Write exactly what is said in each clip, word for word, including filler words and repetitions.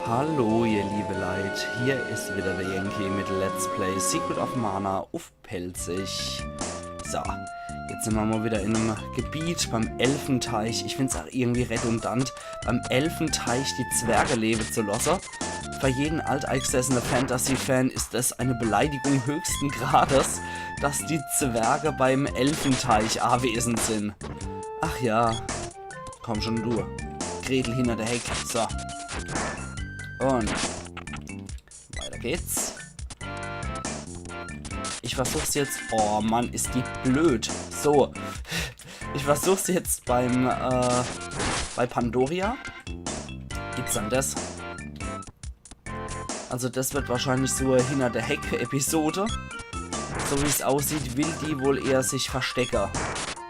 Hallo, ihr liebe Leit, hier is wieder der Yankee mit Let's Play Secret of Mana uff Pälzisch. So, jetzt sin mer mol wieder in em Gebiet beim Elfenteich. Ich find's ach irgendwie redundant, beim Elfenteich die Zwerge lewe zu losse. Für jeden alteingesessene Fantasy-Fan is des eine Beleidigung höchsten Grades, dass die Zwerge beim Elfenteich awesend sin. Ach ja, komm schon du. Gretel hinner der Heck. So. Und weiter geht's. Ich versuch's jetzt. Oh Mann, is die blöd. So. Ich versuch's jetzt beim, äh, bei Pandoria. Gibt's dann des? Also des wird wahrscheinlich so e hinner der Heck-Episode. So wie's aussieht, will die wohl eher sich verstecke,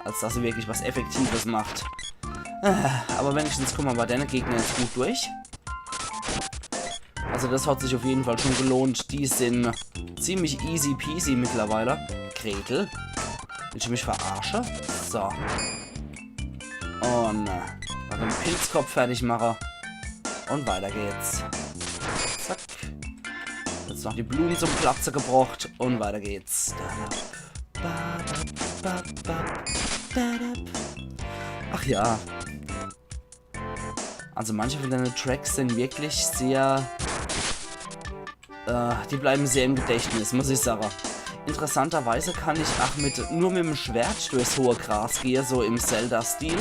als dass se wirklich was Effektives macht. Äh, aber wenigstens kumme mer bei dene Gegner jetzt gut durch. Also des hat sich uff jeden Fall schon gelohnt. Die sin ziemlich easy peasy mittlerweile. Gretel, willscht du mich verarsche? So. Und, äh, noch den Pilzkopf fertig mache. Und weiter geht's. Zack. Jetzt noch die Blume zum Platze gebrocht. Und weiter geht's. Ach ja. Also manche von dene Tracks sin wirklich sehr, äh, die bleiben sehr im Gedächtnis, muss ich sage. Interessanterweise kann ich ach mit, nur mit em Schwert durchs hohe Gras gehe, so im Zelda-Stil.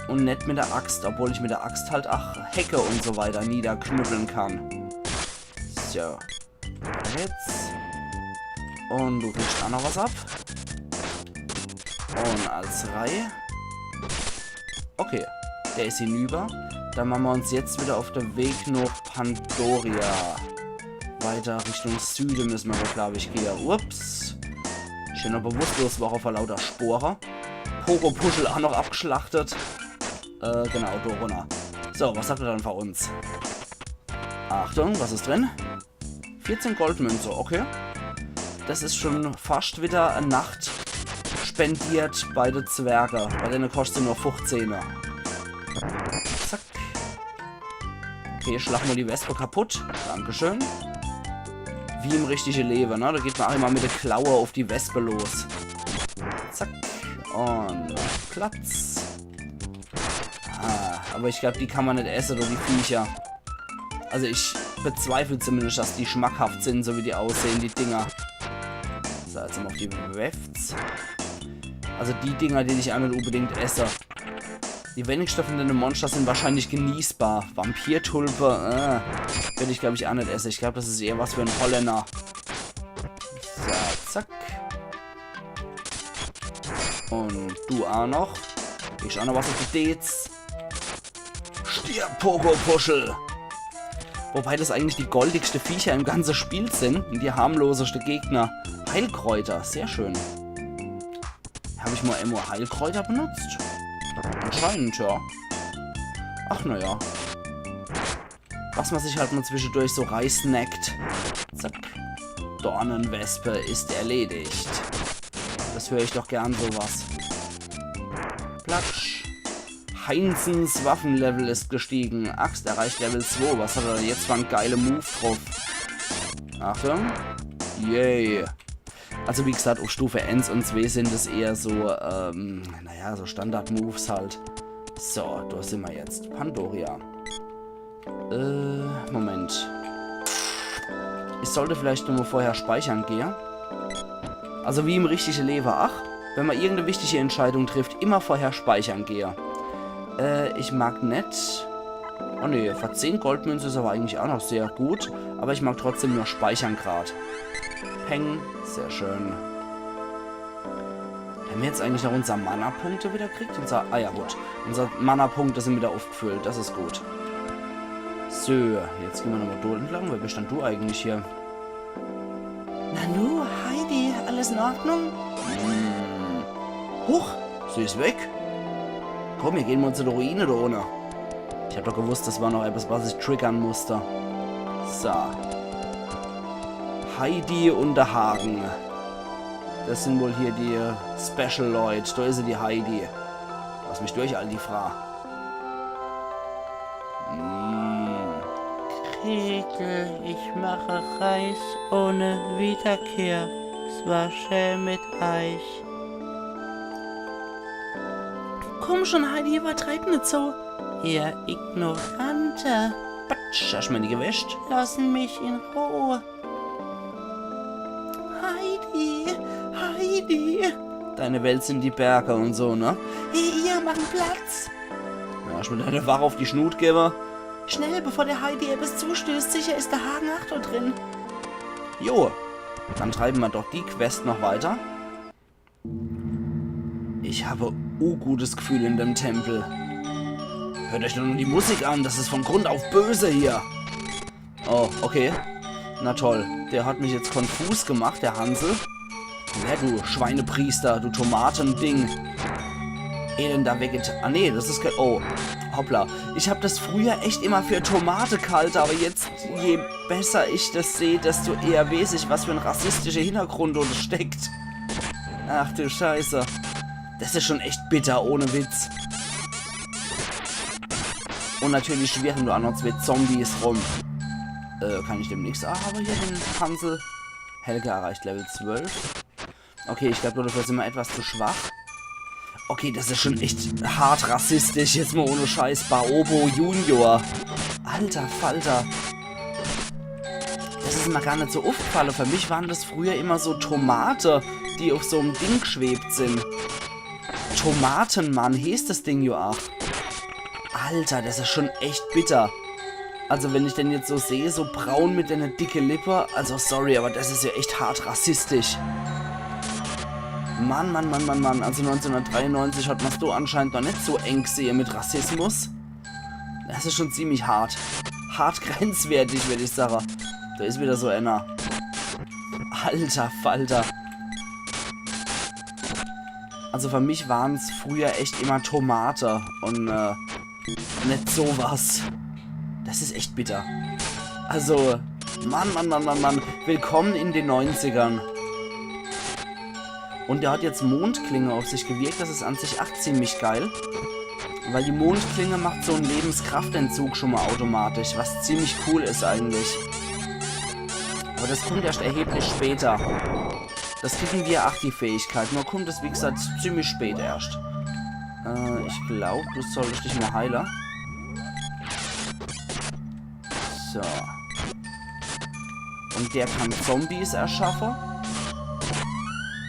Und net mit der Axt, obwohl ich mit der Axt halt ach Hecke und so weiter niederknüppeln kann. So. Jetzt. Und du kriegst ach noch was ab. Und als Reih. Okay, der is hinüber. Dann mache mer uns jetzt wieder uff de Weg noch Pandoria. Weiter Richtung Süde müsse mer, glaub ich, gehe. Ups. Schön noch bewusstlos war vor lauter Spore. Pogo Puschel ach noch abgeschlachtet. Äh, genau, do runner. So, was hat er dann für uns? Achtung, was is drin? Vierzehn Goldmünze, okay. Des is schon fascht wieder e Nacht spendiert bei de Zwerge. Bei dene koscht se nur fuffzehner. Zack. Okay, schlag mol die Wespe kaputt. Dankeschön. Wie im richtige Lewe, ne? Do geht mer ach immer mit de Klaue uff die Wespe los. Zack. Und Platz. Ah, aber ich glaub, die kann mer net esse, oder die Viecher. Also ich bezweifle zumindest, dass die schmackhaft sin, so wie die aussehen, die Dinger. So, jetzt nochmol uff die Wefts. Also die Dinger, die ich ach net unbedingt esse. Die wenigste von dene Monster sin wahrscheinlich genießbar. Vampirtulpe, äh, würd ich, glaub ich, ach net esse. Ich glaub, des is eher was für en Holländer. So, zack. Und du ach noch. Ich ach noch was uff die Deez. Stirb, Pogo Puschel! Wobei des eigentlich die goldigste Viecher im ganze Spiel sin und die harmloseste Gegner. Heilkräuter, sehr schön. Hab ich mol emol Heilkräuter benutzt? Anscheinend, ja. Ach, na ja. Was mer sich halt mol zwischedurch so reisnackt. Zack. Dornenwespe is erledigt. Des hör ich doch gern, sowas. Platsch. Heinzens Waffenlevel is gestiegen. Axt erreicht Level zwei. Was hat er jetzt für en geile Move druff? Achtung. Yay. Also wie gesagt, uff Stufe eins und zwei sin es eher so, ähm, naja, so Standard-Moves halt. So, do sin mer jetzt. Pandoria. Äh, Moment. Ich sollt vielleicht nur mol vorher speichern gehe. Also wie im richtige Lewe ach, wenn mer irgend e wichtige Entscheidung trifft, immer vorher speichern gehe. Äh, ich mag net. Oh nee, für zehn Goldmünze is aber eigentlich ach noch sehr gut. Aber ich mag trotzdem nur speichern grad. Peng, sehr schön. Hämmer jetzt eigentlich noch unser Mana-Punkte wieder kriegt? Unser, ah ja, gut. Unser Mana-Punkte sin wieder uffgefüllt, des is gut. So, jetzt gehn mer nochmol dort entlang. Wer bist dann du eigentlich hier? Nanu, Heidi, alles in Ordnung? Hm. Huch, sie is weg. Komm, mir gehn mol zu de Ruine do unne. Ich hab doch gewusst, des war noch etwas, was ich triggern musst. So. Heidi und de Hagen. Des sin wohl hier die Special-Leut. Do is se, die Heidi. Lass mich durch, alti Fraa. Hm. Titel, ich mache Reis ohne Wiederkehr. Es war schön mit euch. Komm schon, Heidi, iwwertreib net so. Ihr Ignorante. Patsch, hasch mer die gewescht? Lassen mich in Ruhe. Heidi, Heidi. Deine Welt sind die Berge und so, ne? Hey, ihr, machen Platz. Ja, hasch mer deine Wach uff die Schnut gewwe? Schnell, bevor der Heidi etwas zustößt. Sicher ist der Hagen aach dort drin. Jo, dann treiben mer doch die Quest noch weiter. Ich habe ungutes Gefühl in dem Tempel. Hört euch doch nur die Musik an, das ist von Grund auf böse hier. Oh, okay. Na toll, der hat mich jetzt konfus gemacht, der Hansel. Ja, du Schweinepriester, du Tomatending. Elender Vegetar... Ah nee, das ist kein... Oh, hoppla. Ich hab das früher echt immer für Tomate gehalte, aber jetzt, je besser ich das seh, desto eher weeß ich, was für en rassistischer Hintergrund do steckt. Ach du Scheiße. Das is schon echt bitter, ohne Witz. Und natürlich schwirren do auch noch zwee Zombies rum. Äh, kann ich dem nix... Ah, aber hier den Hansel. Helga erreicht Level zwölf. Okay, ich glaub, dafür sind wir etwas zu schwach. Okay, das is schon echt hart rassistisch, jetzt mal ohne Scheiß. Baobo Junior. Alter Falter. Das is mir gar net so uffgefalle. Für mich waren das früher immer so Tomate, die auf so'm Ding geschwebt sind. Tomatenmann heeßt das Ding jo auch. Alter, das is schon echt bitter. Also wenn ich den jetzt so seh, so braun mit dene dicke Lippe, also sorry, aber das is ja echt hart rassistisch. Mann, Mann, Mann, Mann, Mann, also neunzehnhundertdreiundneunzig hat man's do anscheinend noch net so eng gesehe mit Rassismus. Das is schon ziemlich hart. Hart grenzwertig, würd ich sage. Da is wieder so einer. Alter Falter. Also für mich waren's früher echt immer Tomate und, äh, net sowas. Das is echt bitter. Also, Mann, Mann, Mann, Mann, Mann. Willkommen in den Neunzigern. Und der hat jetzt Mondklinge auf sich gewirkt. Das is an sich ach ziemlich geil. Weil die Mondklinge macht so en Lebenskraftentzug schon mal automatisch, was ziemlich cool is eigentlich. Aber das kommt erst erheblich später. Das kriegen wir, ach, die Fähigkeit. Nur kommt es, wie gesagt, ziemlich spät erst. Äh, ich glaub, du solltest dich mal heile. So. Und der kann Zombies erschaffe.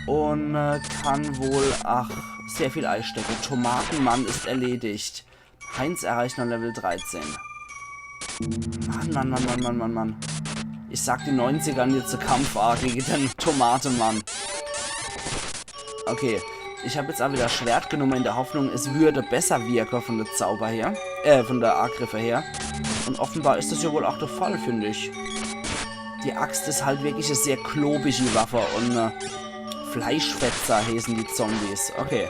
Und, äh, kann wohl, ach, sehr viel eistecke. Tomatenmann is erledigt. Heinz erreicht noch Level dreizehn. Mann, Mann, Mann, Mann, Mann, Mann, Mann. Ich sag, die Neunziger jetzt de Kampf a gege den Tomatemann. Okay, ich hab jetzt a wieder Schwert genumme in der Hoffnung, es würde besser wirke von der Zauber her, äh, von der Agriffe her. Und offenbar is das ja wohl auch der Fall, find ich. Die Axt is halt wirklich e sehr klobige Waffe und, äh, Fleischfetzer heeßen die Zombies. Okay.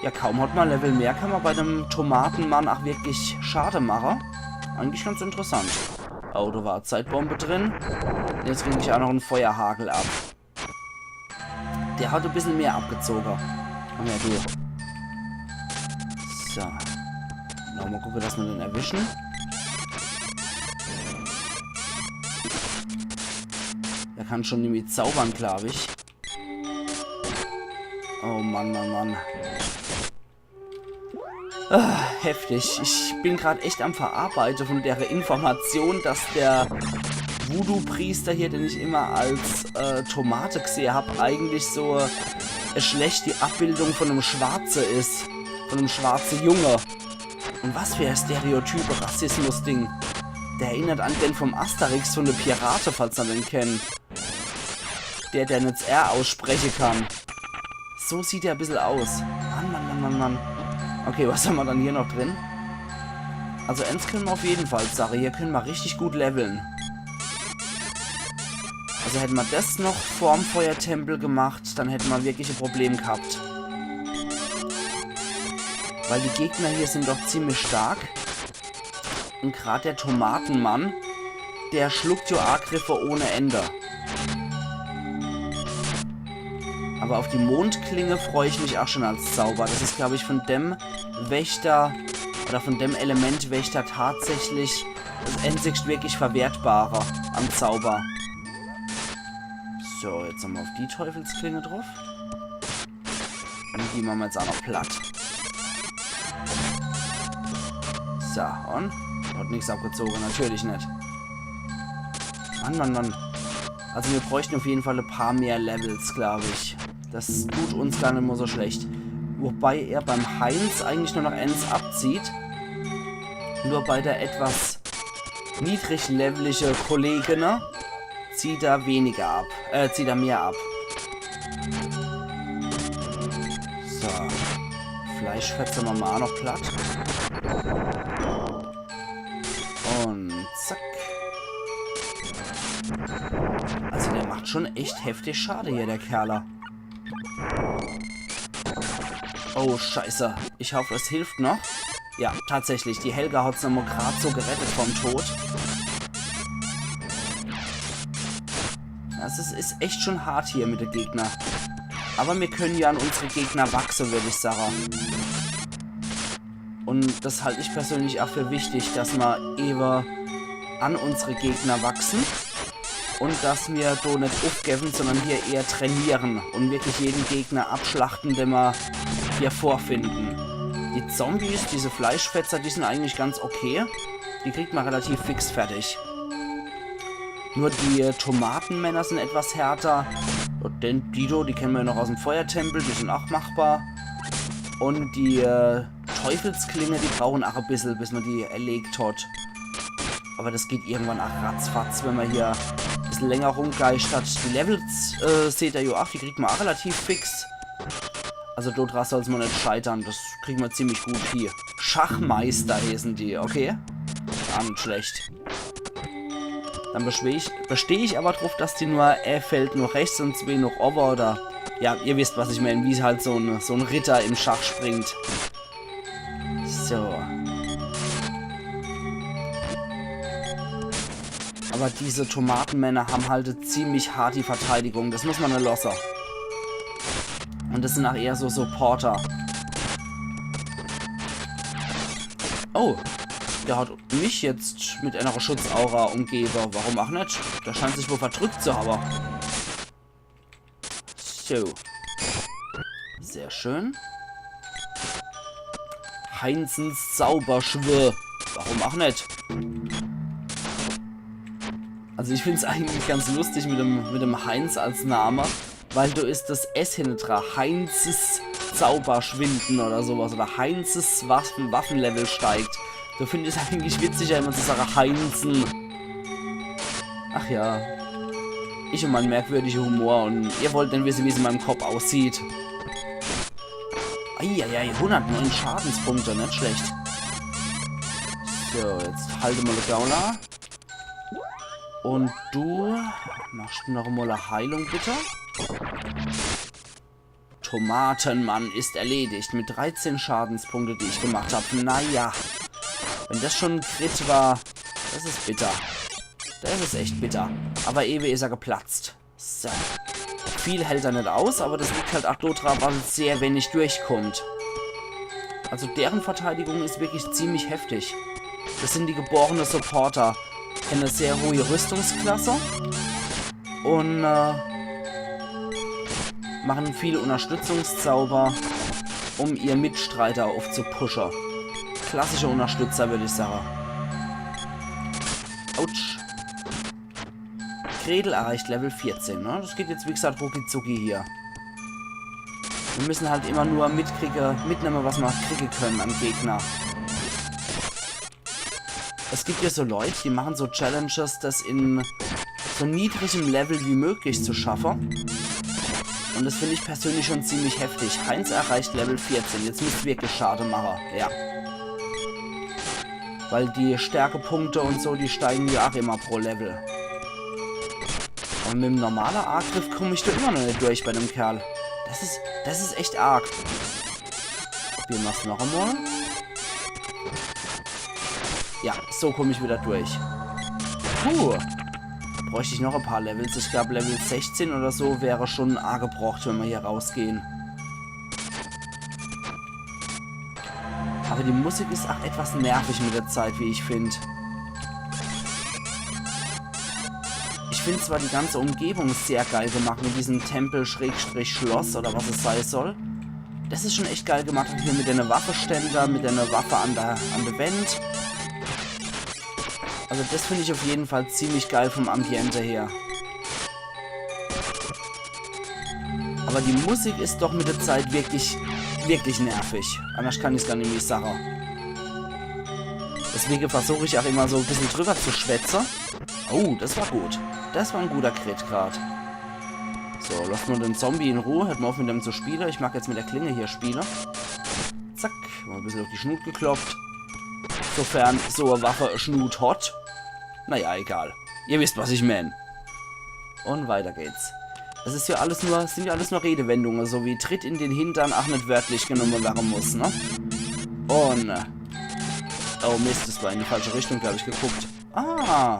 Ja, kaum hat ma Level mehr, kann ma bei dem Tomatenmann ach wirklich Schade mache. Eigentlich ganz interessant. Oh, do war Zeitbombe drin. Jetzt krieg ich ach noch en Feuerhagel ab. Der hat e bissel mehr abgezoge. Komm her, du. So. Nochmal gucke, dass ma den erwischen. Der kann schon nimmi zaubern, glaub ich. Oh Mann, Mann, Mann. Ah, heftig. Ich bin grad echt am Verarbeite von der Information, dass der Voodoo-Priester hier, den ich immer als, äh, Tomate gesehe hab, eigentlich so, äh, schlecht die Abbildung von em Schwarze is. Von em schwarze Junge. Und was für e stereotype Rassismus-Ding. Der erinnert an den vom Asterix von de Pirate, falls er den kennt. Der, der net R ausspreche kann. So sieht er e bissel aus. Mann, Mann, Mann, Mann, Mann. Okay, was hammer dann hier noch drin? Also eins könne mer auf jeden Fall sage, hier könne mer richtig gut leveln. Also hätte mer das noch vorm Feuertempel gemacht, dann hätte mer wirklich e Problem gehabt. Weil die Gegner hier sind doch ziemlich stark. Und grad der Tomatenmann, der schluckt jo Agriffe ohne Ende. Aber auf die Mondklinge freu ich mich auch schon als Zauber. Das is, glaub ich, von dem Wächter, Oder von dem Element wär ich da tatsächlich das einzigst wirklich Verwertbare am Zauber. So, jetzt nochmal auf die Teufelsklinge drauf. Und die mache mer jetzt auch noch platt. So, und? Hat nix abgezogen, natürlich net. Mann, Mann, Mann. Also wir bräuchten auf jeden Fall e paar mehr Levels, glaub ich. Das tut uns gar net mal so schlecht. Wobei er beim Heinz eigentlich nur noch eins abzieht. Nur bei der etwas niedriglevelige Kollege, ne? Zieht er weniger ab. Äh, zieht er mehr ab. So. Fleischfetzer mache mer auch noch platt. Und zack. Also der macht schon echt heftig Schade hier, der Kerler. Oh, scheiße. Ich hoffe, es hilft noch. Ja, tatsächlich. Die Helga hat's nochmal grad so gerettet vom Tod. Das is, is echt schon hart hier mit de Gegner. Aber mir können ja an unsere Gegner wachse, würd ich sage. Und das halt ich persönlich auch für wichtig, dass mer ewe an unsere Gegner wachsen und dass mir do net aufgeben, sondern hier eher trainieren und wirklich jeden Gegner abschlachten, den mer hier vorfinden. Die Zombies, diese Fleischfetzer, die sind eigentlich ganz okay. Die kriegt mer relativ fix fertig. Nur die, äh, Tomatenmänner sind etwas härter. Und den Dido, die kennen mer ja noch aus dem Feuertempel, die sind auch machbar. Und die, äh, Teufelsklinge, die brauchen auch e bissel, bis mer die erlegt hat. Aber das geht irgendwann auch ratzfatz, wenn mer hier e bissel länger rumgeistert. Die Levels, äh, seht er ja auch, die kriegt mer auch relativ fix. Also do dra soll's mal net scheitern, das kriegen mer ziemlich gut hier. Schachmeister heißen die, okay. Gar net schlecht. Dann besteh ich, besteh ich aber drauf, dass die nur e Feld noch rechts und zwee noch ower oder... Ja, ihr wisst, was ich mein, wie halt so ein, so ein Ritter im Schach springt. So. Aber diese Tomatenmänner haben halt ziemlich hart die Verteidigung. Das muss man net losse. Und das sind auch eher so Supporter. Oh, der hat mich jetzt mit einer Schutzaura umgebe. Warum auch net? Der scheint sich wohl verdrückt zu haben. So. Sehr schön. Heinzens Zauberschwur. Warum auch net? Also ich find's eigentlich ganz lustig mit dem, mit dem Heinz als Name, weil do is das S hinne dra. Heinzes Zauberschwinden oder sowas. Oder Heinzes Waffen, Waffenlevel steigt. Do find ich's eigentlich witziger, immer zu sagen Heinzen. Ach ja. Ich und mein merkwürdiger Humor und ihr wollt net wisse, wie's in meinem Kopf aussieht. Eieiei, hundertneun Schadenspunkte, net schlecht. So, jetzt halte mal de Gauner. Und du machst noch mal e Heilung, bitte. Tomatenmann ist erledigt mit dreizehn Schadenspunkte, die ich gemacht hab. Naja, wenn das schon ein Crit war, das is bitter. Das is echt bitter. Aber ewe is er geplatzt. So. Viel hält er net aus, aber das liegt halt auch do dra, weil sehr wenig durchkommt. Also deren Verteidigung is wirklich ziemlich heftig. Das sind die geborene Supporter. Eine sehr hohe Rüstungsklasse. Und, äh, machen viel Unterstützungszauber, um ihr Mitstreiter aufzupushen. Klassische Unterstützer, würd ich sagen. Autsch. Gretel erreicht Level vierzehn, ne? Das geht jetzt, wie gesagt, rucki zucki hier. Wir müssen halt immer nur mitkriege, mitnehme, was wir kriege können an Gegner. Es gibt ja so Leute, die machen so Challenges, das in so niedrigem Level wie möglich zu schaffen. Und das find ich persönlich schon ziemlich heftig. Heinz erreicht Level vierzehn. Jetzt müsst wirklich Schade mache. Ja. Weil die Stärkepunkte und so, die steigen ja auch immer pro Level. Und mit dem normalen Angriff komm ich da immer noch nicht durch bei dem Kerl. Das ist, das ist echt arg. Probieren wir's noch einmal. Ja, so komm ich wieder durch. Puh. Bräuchte ich noch ein paar Levels. Ich glaub, Level sechzehn oder so wäre schon angebracht, wenn wir hier rausgehen. Aber die Musik is ach etwas nervig mit der Zeit, wie ich find. Ich find zwar die ganze Umgebung sehr geil gemacht mit diesem Tempel Schrägstrich Schloss oder was es sei soll. Das is schon echt geil gemacht. Und hier mit einer Waffeständer, mit einer Waffe an der, an der Wand. Also das find ich auf jeden Fall ziemlich geil vom Ambiente her. Aber die Musik is doch mit der Zeit wirklich, wirklich nervig. Anders kann ich's gar nimmi sage. Deswege versuch ich auch immer so e bissel drüber zu schwätze. Oh, das war gut. Das war en guter Crit grad. So, lass nur den Zombie in Ruhe. Hört mal auf, mit dem zu spiele. Ich mag jetzt mit der Klinge hier spiele. Zack, mal e bissel auf die Schnut geklopft. Sofern so e Waffe e Schnut hat. Naja, egal. Ihr wisst, was ich mein. Und weiter geht's. Es is ja alles nur, sind ja alles nur Redewendungen, so wie Tritt in den Hintern ach net wörtlich genommen werden muss, ne? Und, äh, oh Mist, das war in die falsche Richtung, glaub ich, geguckt. Ah,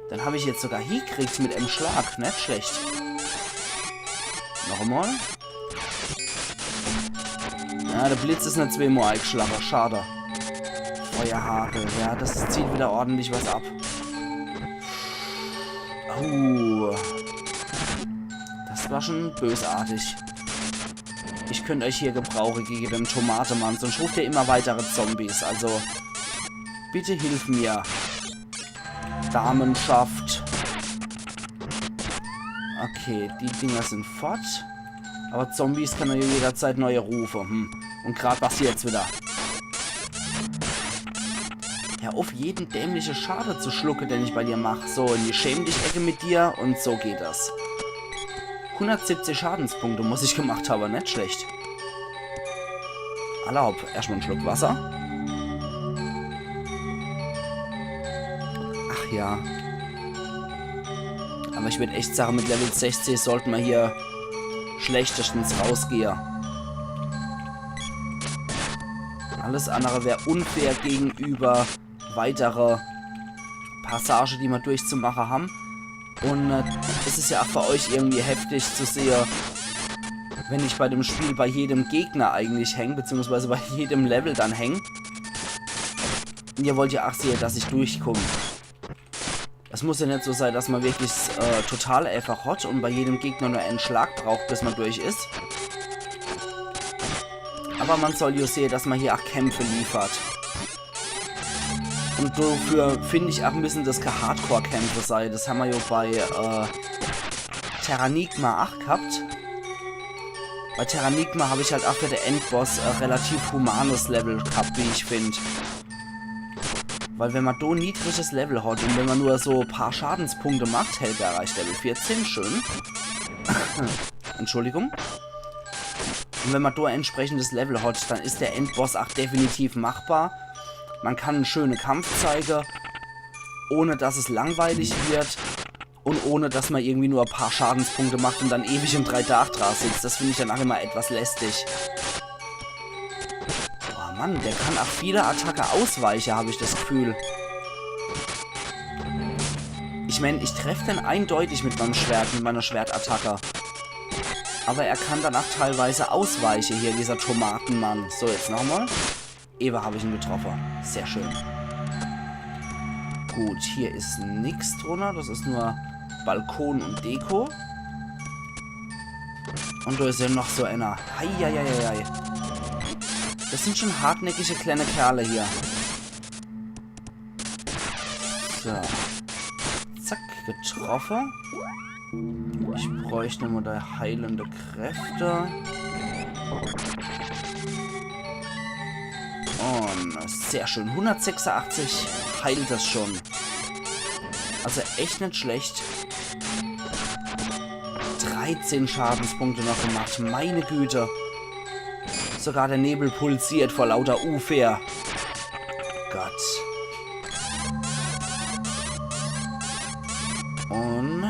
den hab ich jetzt sogar hiekriegt mit em Schlag, net schlecht. Noch einmal. Ja, der Blitz is net zweemol eigeschlagen, schade. Feuerhagel, ja, das zieht wieder ordentlich was ab. Oh. Das war schon bösartig. Ich könnt euch hier gebrauche gegen den Tomatemann, sonst ruft er immer weitere Zombies. Also, bitte hilf mir. Damenschaft. Okay, die Dinger sind fort. Aber Zombies kann er ja jederzeit neue rufe. Hm. Und grad was jetzt wieder. Hör auf, jeden dämliche Schade zu schlucke, den ich bei dir mach. So, in die Schäm-dich-Ecke mit dir und so geht das. Hundertsiebzig Schadenspunkte muss ich gemacht haben, net schlecht. Alla hopp, erstmal en Schluck Wasser. Ach ja. Aber ich würd echt sagen, mit Level sechzig sollte man hier schlechtestens rausgehe. Alles andere wär unfair gegenüber weitere Passage, die ma durchzumache ham. Und äh, es is ja auch für euch irgendwie heftig zu sehe, wenn ich bei dem Spiel bei jedem Gegner eigentlich häng, beziehungsweise bei jedem Level dann häng. Und ihr wollt ja auch sehe, dass ich durchkomm. Es muss ja net so sei, dass ma wirklich äh, total einfach hat und bei jedem Gegner nur en Schlag braucht, bis ma durch is. Aber man soll ja sehe, dass ma hier auch Kämpfe liefert. Und dafür, find ich, auch müssen das keine Hardcore-Kämpfe sei. Das ham ma ja bei äh, Terranigma auch gehabt. Bei Terranigma hab ich halt auch für den Endboss äh, relativ humanes Level gehabt, wie ich find. Weil wenn ma do e niedriges Level hat und wenn ma nur so e paar Schadenspunkte macht, Helga erreicht Level vierzehn, schön. Entschuldigung. Und wenn ma do e entsprechendes Level hat, dann is der Endboss auch definitiv machbar. Man kann en schöne Kampf zeige, ohne dass es langweilig wird und ohne dass ma irgendwie nur e paar Schadenspunkte macht und dann ewig im drei Tag dra sitzt. Das find ich dann auch immer etwas lästig. Boah, Mann, der kann auch viele Attacke ausweiche, hab ich das Gefühl. Ich mein, ich treff den eindeutig mit meinem Schwert, mit meiner Schwertattacke. Aber er kann dann auch teilweise ausweiche hier, dieser Tomatenmann. So, jetzt nochmal. Ewe hab ich ihn getroffe. Sehr schön. Gut, hier is nix drunner. Das is nur Balkon und Deko. Und da is ja noch so einer. Heieieiei. Das sind schon hartnäckige kleine Kerle hier. So. Zack, getroffe. Ich bräucht nochmal da heilende Kräfte. Und sehr schön. Hundertsechsundachtzig heilt das schon. Also echt net schlecht. Dreizehn Schadenspunkte noch gemacht. Meine Güte. Sogar der Nebel pulsiert vor lauter Unfair. Gott. Und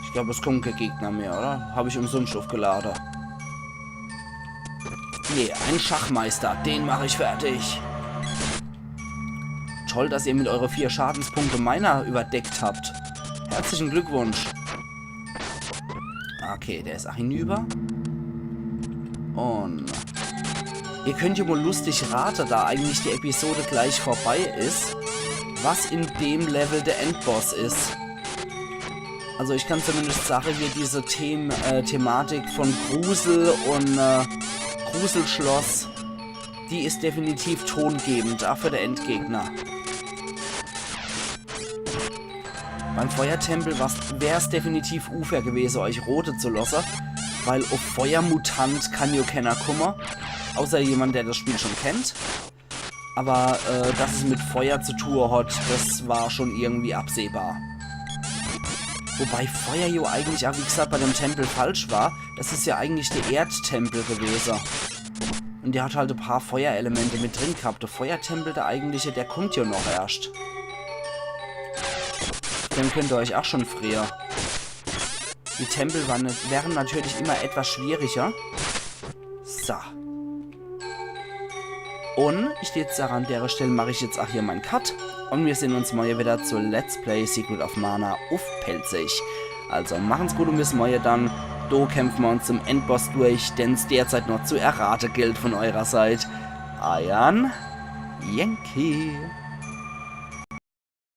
ich glaub, es kommen keine Gegner mehr, oder? Hab ich umsonst aufgeladen. Nee, ein Schachmeister. Den mach ich fertig. Toll, dass ihr mit eure vier Schadenspunkte meiner überdeckt habt. Herzlichen Glückwunsch. Okay, der is auch hinüber. Und Ihr könnt ja mal lustig rate, da eigentlich die Episode gleich vorbei is, was in dem Level der Endboss is. Also ich kann zumindest sage, hier diese Them äh, Thematik von Grusel und äh, Gruselschloss, die is definitiv tongebend, auch für der Endgegner. Beim Feuertempel wär's definitiv unfair gewese, euch rote zu losse, weil uff Feuermutant kann jo kenner kumme, außer jemand, der das Spiel schon kennt. Aber äh, dass es mit Feuer zu tue hat, das war schon irgendwie absehbar. Wobei Feuer jo eigentlich auch, wie gesagt, bei dem Tempel falsch war. Das is ja eigentlich der Erdtempel gewese. Und der hat halt e paar Feuerelemente mit drin gehabt. Der Feuertempel, der eigentliche, der kommt ja noch erscht. Den könnt ihr euch auch schon freue. Die Tempel waren, wären natürlich immer etwas schwieriger. So. Und ich jetzt sag, an der Stelle mache ich jetzt auch hier mein Cut. Und wir sehen uns morgen wieder zu Let's Play Secret of Mana uff Pälzisch. Also machen's gut und bis morgen dann. Do kämpfen wir uns zum Endboss durch, den's derzeit noch zu errate gilt von eurer Seite. Euer Yankee.